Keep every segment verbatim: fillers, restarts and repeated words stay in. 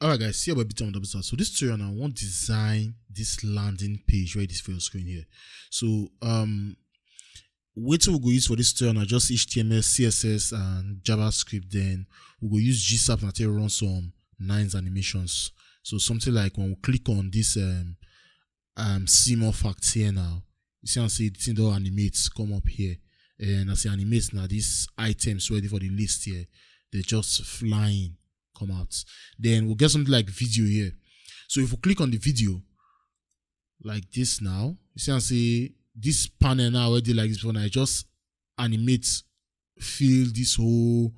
Alright guys, here we be Tom Dabisa. So this tutorial now, I want design this landing page where it is for your screen here. So um wetin we go use for this tutorial na just H T M L, C S S and JavaScript. Then we go use G sap na take run some nice animations. So something like when we click on this um um small fact here now, you see am say the thing don animate come up here. And as e animate na these items wey dey for the list here, they just flying come out. Then we'll get something like video here. So if we click on the video like this now, you see am say this panel now wey dey like this one, I just animate, fill this whole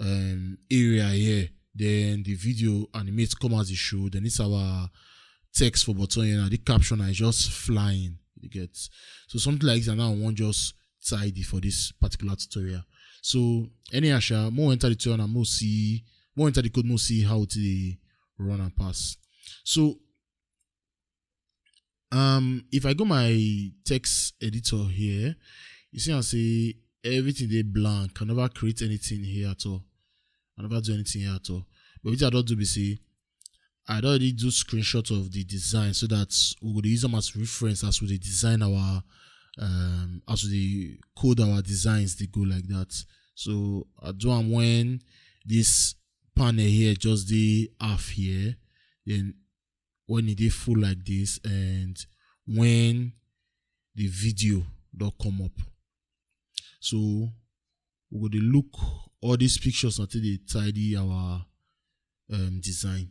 um, area here. Then the video animate come as e show. Then it's our text for button here now. The caption is just flying. You get, so something like this, and now I want just tidy for this particular tutorial. So anyhow sha, mo enter the tutorial and mo see, mo enter the code, mo see how to dey run and pass. So um if I go my text editor here, you see I say everything dey blank. I never create anything here at all. I never do anything here at all. But what I don't do be say I don already do screenshot of the design so that we go dey use them as reference as we dey design our um as we dey code our designs, they go like that. So I do am when this panel here just dey half here, then when e dey full like this, and when the video don come up. So we go dey look all these pictures until they tidy our um, design.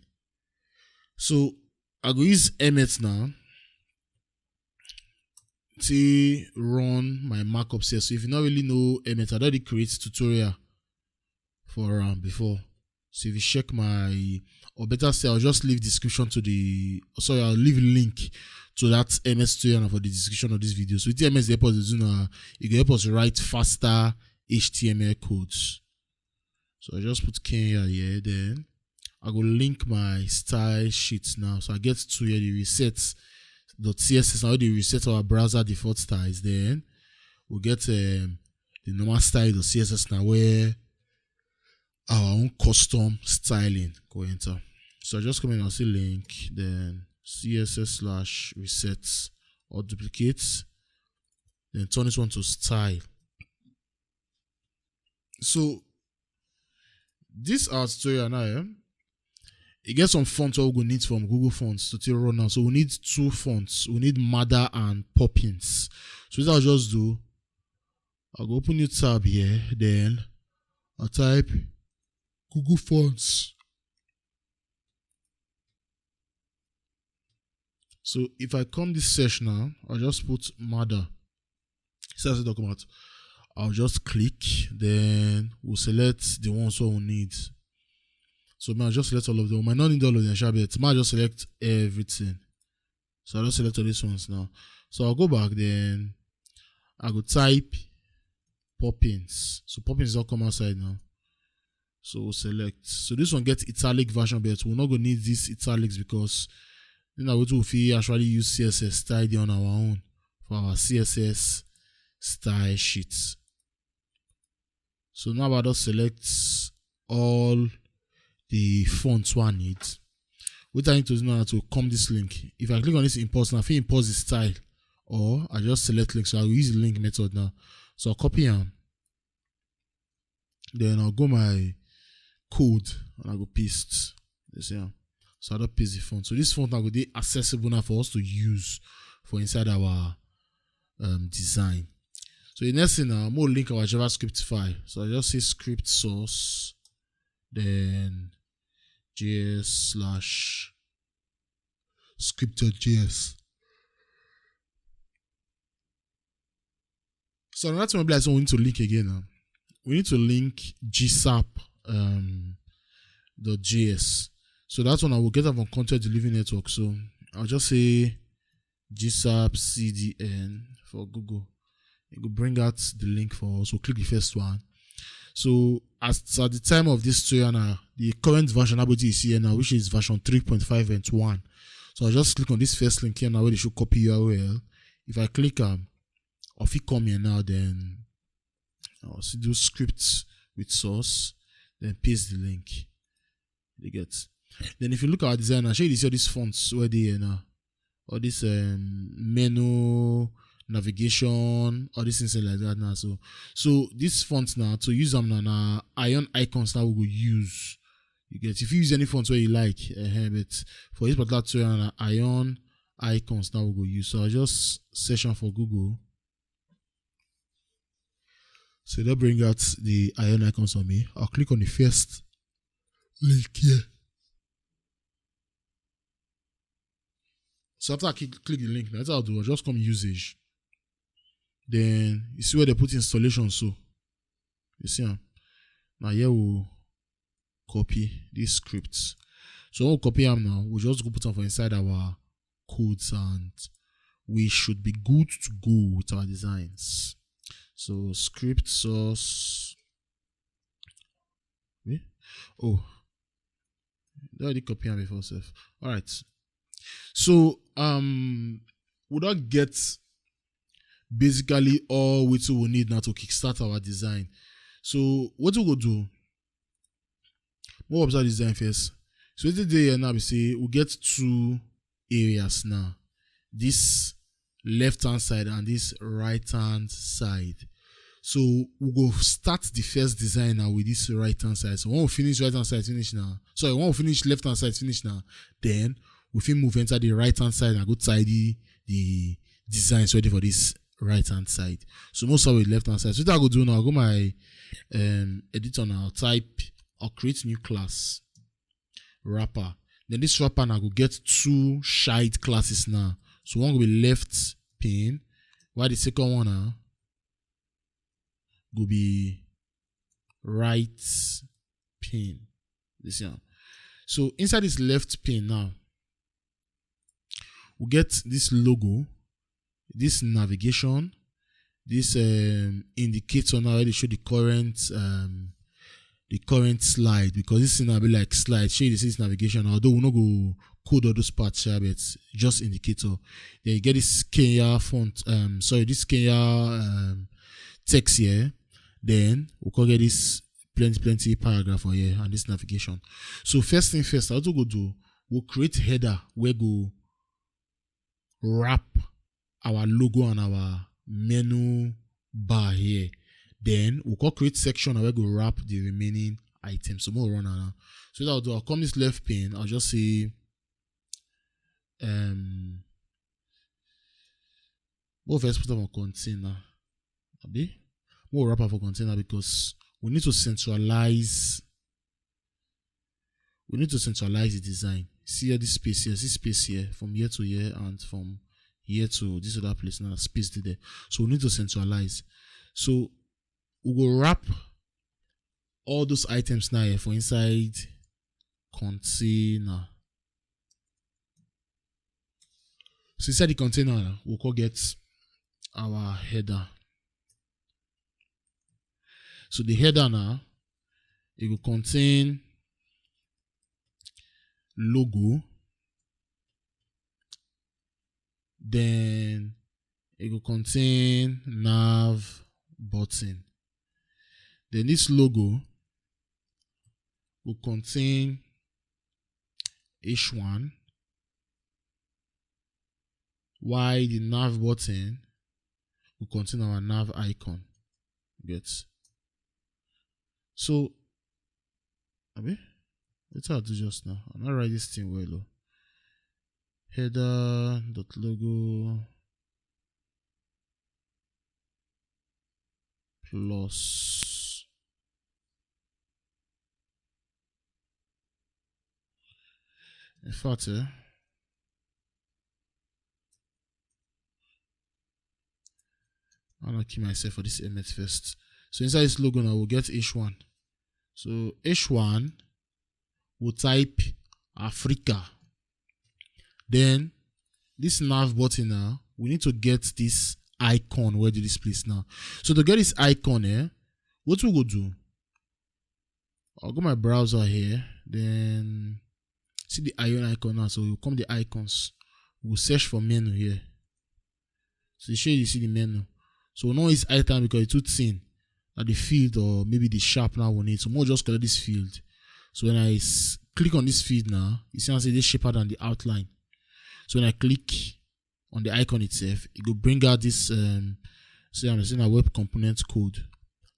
So I go use Emmet now to run my markup here. So if you not really know Emmet, I already create tutorial for um before. So if you check my, or better say, I'll just leave description to the, sorry, I'll leave link to that M S tutorial for the description of this video. So with the M S, they help us do now, you can help us write faster H T M L codes. So I just put Kenya here. Then I go link my style sheets now. So I get two here, the reset dot C S S. Now they reset our browser default styles. Then we'll get um, the normal style dot C S S now where our own custom styling go enter. So I just come in and say link, then C S S slash reset or duplicate, then turn this one to style. So this our tutorial now, eh? E get some fonts wey we go need from Google Fonts to take run now. So we need two fonts. We need Mada and Poppins. So what I'll just do, I'll go open new tab here. Then I'll type Google Fonts. So if I come this search now, I'll just put Mada. See as it come out. I'll just click, then we'll select the ones we need. So now I'll just select all of them. We might not need all of them, sha, but I'll just select everything. So I'll just select all these ones now. So I'll go back, then I go type Poppins. So Poppins don come outside now. So we'll select. So this one gets italic version, but we're not gonna need these italics because you know we will fit actually use C S S style dey on our own for our C S S style sheets. So now I just select all the fonts we I need. What I need to do now to come this link. If I click on this import now, I fit import the style, or I just select link. So I'll use the link method now. So I'll copy am. Then I'll go my code and I'll go paste. You see am? So I don't paste the font. So this font now go dey accessible now for us to use for inside our um, design. So the next thing now, I'm gonna link our JavaScript file. So I just say script source, then J S slash script dot J S. So another thing will be like, so we need to link again now. We need to link G sap um, dot J S. So that's one I will get up on Content Delivery Network. So I'll just say G sap C D N for Google. It will bring out the link for us. We'll click the first one. So as at the time of this tutorial now, the current version Abuti is here now, which is version three point five and one. So I'll just click on this first link here now where they should copy U R L. If I click um, I'll fit come here now, then I'll see do scripts with source, then paste the link. You get. Then if you look at our design now, show you see all these fonts where they are now. All this um, menu, navigation, all these things like that now. So so these fonts now, to use them now, now iron icons now we go use. You get, if you use any fonts where you like, uh, but for this particular tutorial now, iron icons now we go use. So I'll just search am for Google. So they'll bring out the iron icons on me. I'll click on the first link here. So after I click, click the link, that's how I'll do. I'll just come usage. Then you see where they put installation. So you see am. Now here we'll copy these scripts. So we'll copy them now. We'll just go put them for inside our codes, and we should be good to go with our designs. So script source. Eh? Oh, I already copy am before sef. All right. So um, we don get basically all wetin we need now to kickstart our design. So wetin we go do? Make we observe the design first. So wetin dey here now be say we get two areas now. This left hand side and this right hand side. So we go start the first design now with this right hand side. So when we finish right hand side finish now, sorry, when we finish left hand side finish now, then we fit move enter the right hand side and go tidy the designs ready for this right hand side. So most of it left hand side. So what I go do now, I go my um, editor now, type or create new class, wrapper. Then this wrapper now go get two shade classes now. So one go be left pane, while the second one now go be right pane. You see am? So inside this left pane now, we get this logo, this navigation, this um, indicator now where they show the current um, the current slide, because this thing now be like slide. Show you this navigation, although we no go code all those parts here, but just indicator. Then you get this Kenya font, um, sorry, this Kenya um, text here. Then we can get this plenty plenty paragraph for here and this navigation. So first thing first, I also go do, we'll create header where go wrap our logo and our menu bar here. Then we'll go create section and we go wrap the remaining items. So more run around. So that I'll do, I'll come this left pane. I'll just say um we'll first put up a container. Abi? We'll wrap up a container because we need to centralize we need to centralize the design. See here, this space here, see space here, from here to here, and from here to this other place now, space there. So we need to centralize. So we go wrap all those items now here for inside container. So inside the container, we could get our header. So the header now, it will contain logo, then it will contain nav button. Then this logo will contain H one, while the nav button will contain our nav icon. Get? So, abi? Wetin I do just now? I no write this thing well o. Header dot logo plus. In fact, eh, I wanna kill myself for this element first. So inside this logo now, we'll get H one. So H one, we'll type Africa. Then this nav button now, we need to get this icon where do this place now. So to get this icon, eh, what we go do? I'll go my browser here, then see the iron icon now. So you come the icons. We'll search for menu here. So you show you see the menu. So we know it's item because it's too thin. At the field or maybe the sharp now we need. So more just collect this field. So when I s- click on this field now, you see I say this shaper than the outline. So when I click on the icon itself, it will bring out this um so I'm saying a web component code.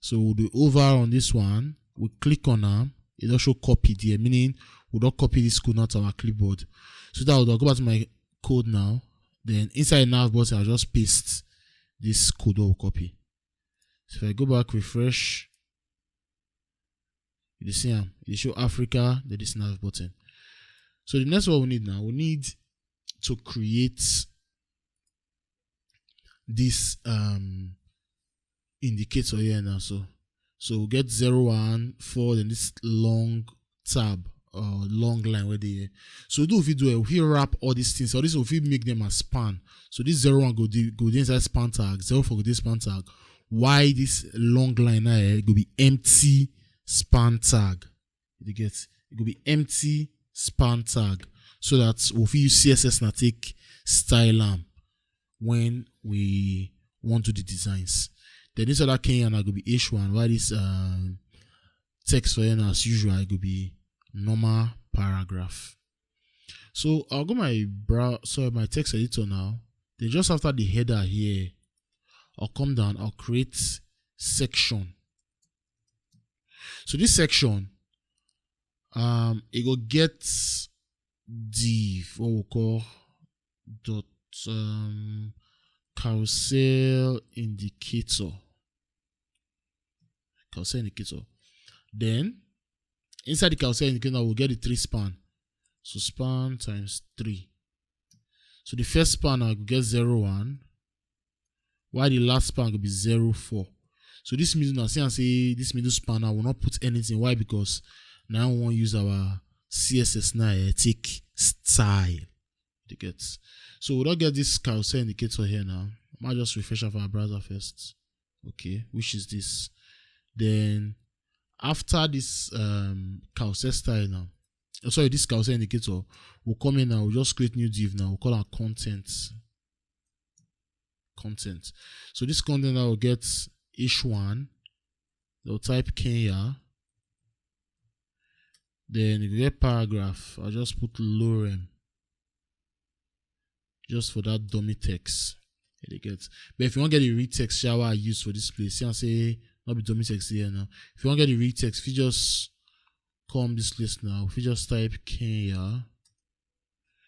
So we'll do over on this one, we click on them, it also copy there, meaning we don't copy this code not our clipboard. So that I'll go back to my code now. Then inside nav button, I'll just paste this code or copy. So if I go back, refresh, you see them. They show Africa, then this nav button. So the next one we need now, we need to create this um indicator here now. So so we get zero one four, then this long tab or long line where they so do if you do it, if you wrap all these things, all this if you make them as span. So this zero one go the go the inside span tag, zero four go this span tag. Why this long line now eh, go be empty span tag? You get it go be empty span tag so that we fit use C S S na take style am when we want to do the designs. Then this other Kenya na go be H one, while this um, text for here na as usual, it go be normal paragraph. So I'll go my brow sorry my text editor now. Then just after the header here, I'll come down, I'll create section. So this section, um, it go get div what we call dot um, carousel indicator. Carousel indicator. Then inside the carousel indicator, we'll get the three span. So span times three. So the first span I will get zero one, while the last span will be zero four. So this means now see and say this middle span I will not put anything. Why? Because now we want use our C S S now eh, take style. You get. So we don't get this carousel indicator here now. I might just refresh of our browser first. Okay, which is this. Then after this um carousel style now, oh, sorry, this carousel indicator, we'll come in now. We'll just create new div now. We'll call our content. Content. So this content now will get H one. They'll type Kenya. Then you get paragraph. I'll just put lorem just for that dummy text. You get. But if you want to get the real text shower I use for this place, you can say not be dummy text here now. If you want to get the real text, if you just come this place now, if you just type Kenya,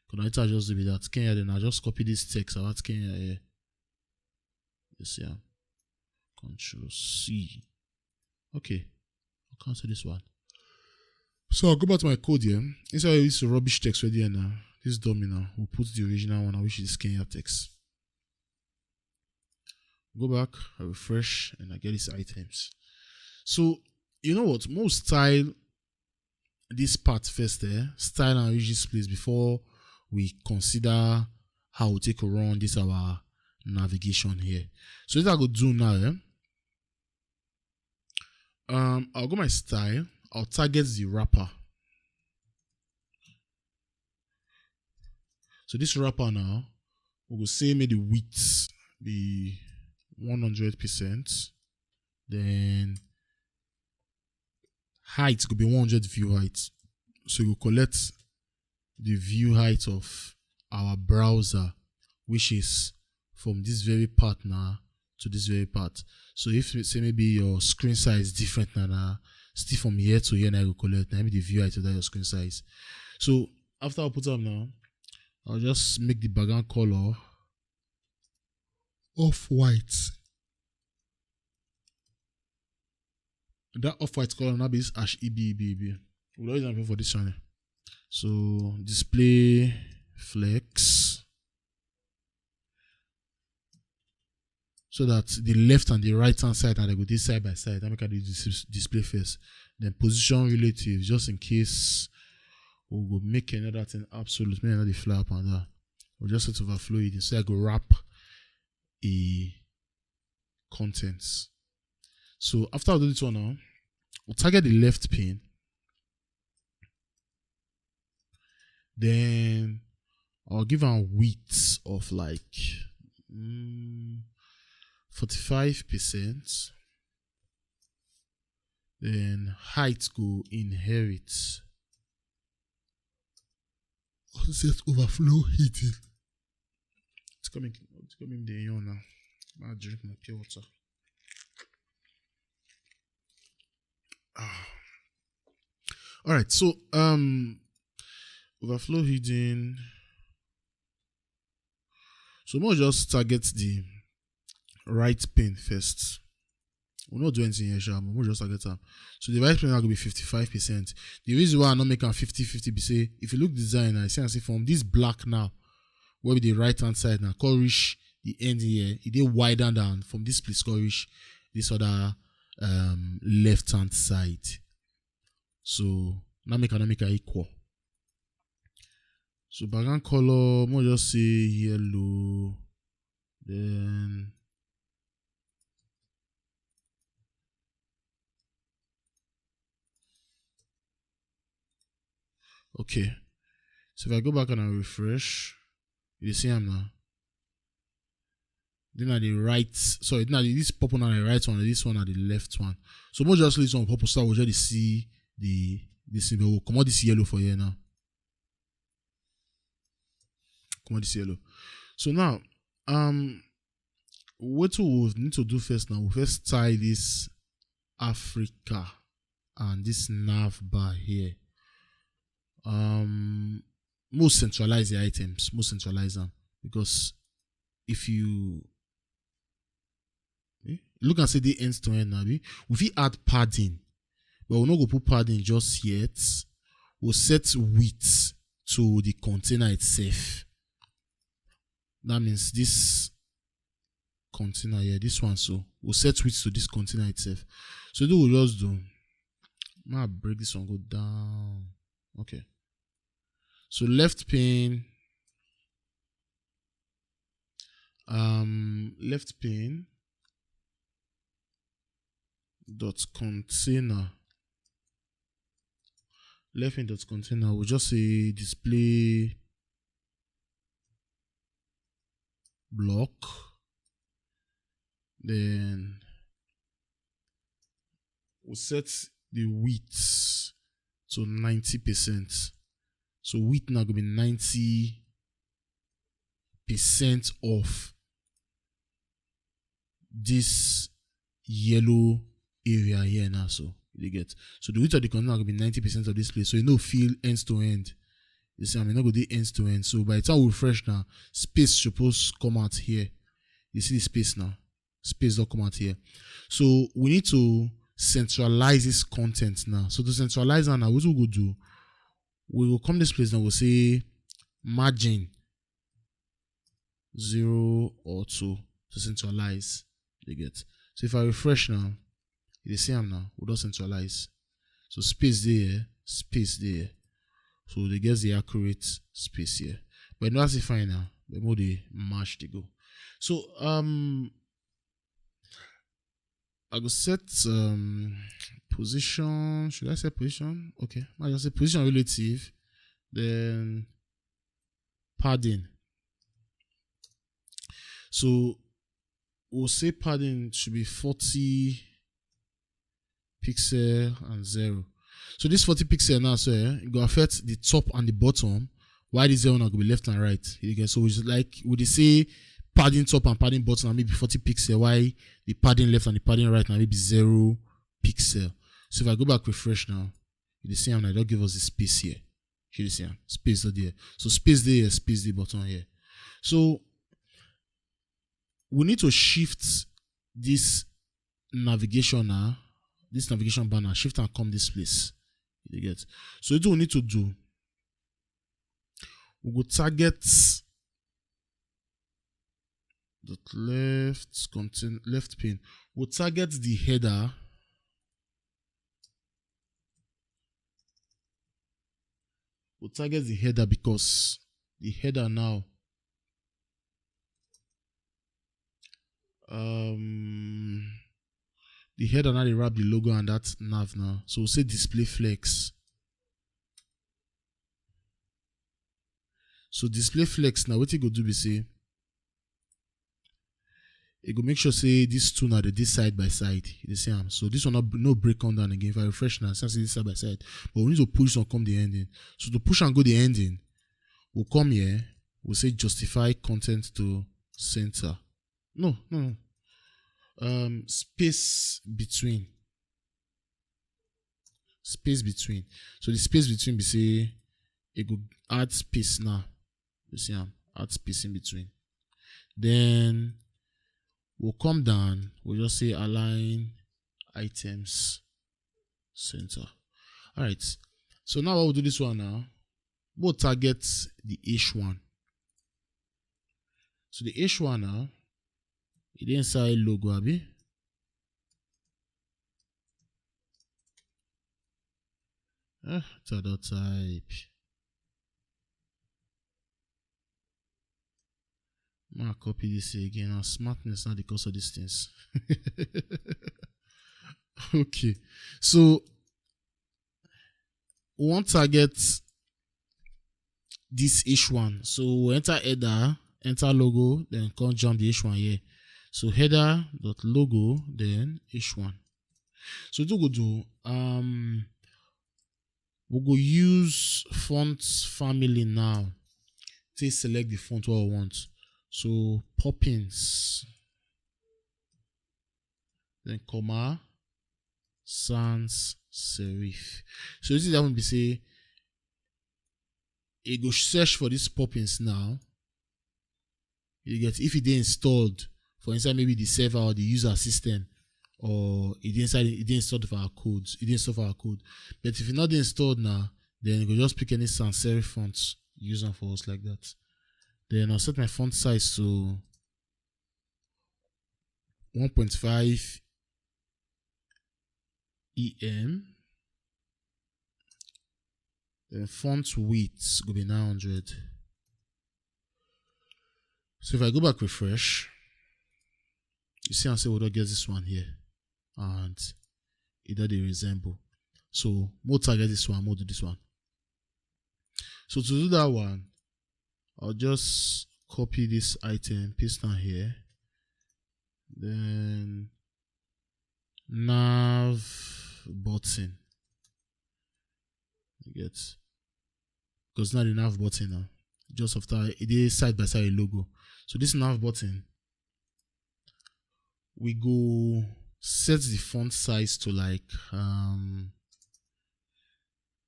can I just do with that Kenya? Then I just copy this text about Kenya here. You see, yeah. Control C. Okay, I'll cancel this one. So I'll go back to my code here. Instead of this rubbish text right here now, this dummy now, we'll put the original one, which is Kenya text. Go back, I refresh, and I get these items. So you know what? Most style this part first there, eh? Style and reach this place before we consider how we take run this our navigation here. So what I go do now, eh? Um, I'll go my style. I'll target the wrapper. So this wrapper now, we will say make the width be one hundred percent. Then height could be one hundred view height. So you collect the view height of our browser, which is from this very part now to this very part. So if you say maybe your screen size is different now, now still from here to here now you collect now maybe the view height of that your screen size. So after I put up now, I'll just make the background color off white. That off white color now is hash E B E B E B. We'll always have for this channel. So display flex. So that the left and the right hand side and they go this side by side. That make I do this display first. Then position relative, just in case we go make another thing absolute. Maybe not the fly up and down. We'll just set overflow it. So I go wrap a contents. So after I do this one now, we'll target the left pane. Then I'll give a width of like mm, forty-five percent. Then height go inherit. Set overflow heating. It's coming. It's coming the yawn now. I drink my pure water. Ah. All right. So um, overflow heating. So we'll just target the right pane first. We'll not do anything here, sha, but we'll just target am. So the right pane now go be fifty-five percent. The reason why I not make am fifty fifty be say, if you look design, I see and see from this black now, where be the right hand side now, come reach the end here, it dey wider than from this place, come reach this other um, left hand side. So now make am, now make am equal. So background color, we'll just say yellow. Then okay. So if I go back and I refresh, you see am now. Then at the right, sorry, then at the, this purple now the right one, this one at the left one. So we'll just leave some purple, so we'll just see the this thing. We'll come out this yellow for here now. Come out this yellow. So now, um, what we need to do first now, we first tie this Africa and this nav bar here. Um, most centralize the items, most centralize them, because if you eh, look and say the end to end now, we fit add padding, but we no go put padding just yet. We'll set width to the container itself. That means this container here, this one, so we'll set width to this container itself. So do we just do? Now break this one, go down. Okay. So left pane, um, left pane dot container. Left pane dot container. We'll just say display block. Then we'll set the width to ninety percent. So width now gonna be ninety percent of this yellow area here now. So you get, so the width of the container gonna be ninety percent of this place. So you know, feel end to end. You see, I mean, not go the end to end. So by the time we refresh now, space suppose come out here. You see the space now. Space don't come out here. So we need to centralize this content now. So to centralize now, now what we go do? We will come this place and we'll say margin zero or two to centralize. You get. So if I refresh now, you see am now. We don't centralize. So space there, space there. So they get the accurate space here. But now that's fine now. The more they match they go. So um I go set um position. Should I set position? Okay. I just say position relative, then padding. So we'll say padding should be forty pixel and zero. So this forty pixel now, so eh, it go affect the top and the bottom. Why the zero now go be left and right? You get, so it's like, would they say padding top and padding bottom and maybe forty pixel? Why the padding left and the padding right now maybe zero pixel? So if I go back, refresh now, you see am now, don't give us the space here. You see am, space not there. So space there, space the bottom here. So we need to shift this navigation now, this navigation banner, shift and come this place. You get. So what we need to do, we go target the left content, left pane. We'll target the header. We'll target the header because the header now, um, the header now they wrap the logo and that nav now. So we'll say display flex. So display flex now, what you go do be say, it go make sure say these two now they dey side by side. You dey see am. So this one no, no break come down again. If I refresh now, see am say this side by side. But we need to push on come the ending. So to push and go the ending, We'll come here, we'll say justify content to center. No, no, no. Um, space between. Space between. So the space between be say e go add space now. You see am, add space in between. Then we'll come down, we'll just say align items center. All right. So now we'll do this one now. We'll target the H one. So the H one now, it dey inside logo, abi? Ah, ta don type. Ma copy this again. Now smartness now the cause of these things. Okay. So we wan target this H one. So we enter header, enter logo, then come jump the H one here. So header dot logo, then H one. So wetin we go do, um, we go use font family now. Take select the font wey we want. So Poppins, then comma, sans serif. So wetin dey happen be say e go search for this Poppins now. You get, if e dey installed for inside maybe the server or the user system, or e dey inside, e dey installed for our codes, e dey installed for our code. But if e no dey installed now, then e go just pick any sans serif font, use am for us like that. Then I'll set my font size to one point five E M. Then font width go be nine hundred. So if I go back, refresh, you see am say we don get this one here, and e don dey resemble. So we'll target this one, we'll do this one. So to do that one, I'll just copy this item, paste am here. Then nav button. You get? Because now the nav button now, just after, e dey side by side logo. So this nav button, we go set the font size to, like, um,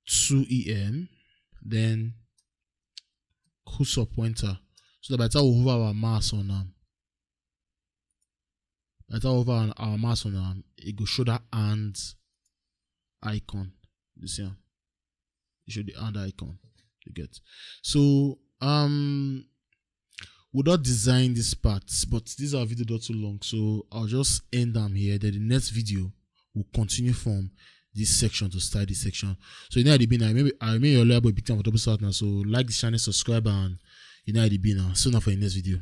two E M, then cursor pointer, so that by the time we hover our mouse on am, by the time we hover our mouse on am, e go show that hand icon. You see am? E show the hand icon. You get? So, um, we don design this part, but this our video don too long, so I'll just end am here. Then the next video will continue from this section to start this section. So you know how e be now. Maybe I remain your loyal boy, Big Time for Double South now. So like the channel, subscribe, and you know how e be now. See una for the next video.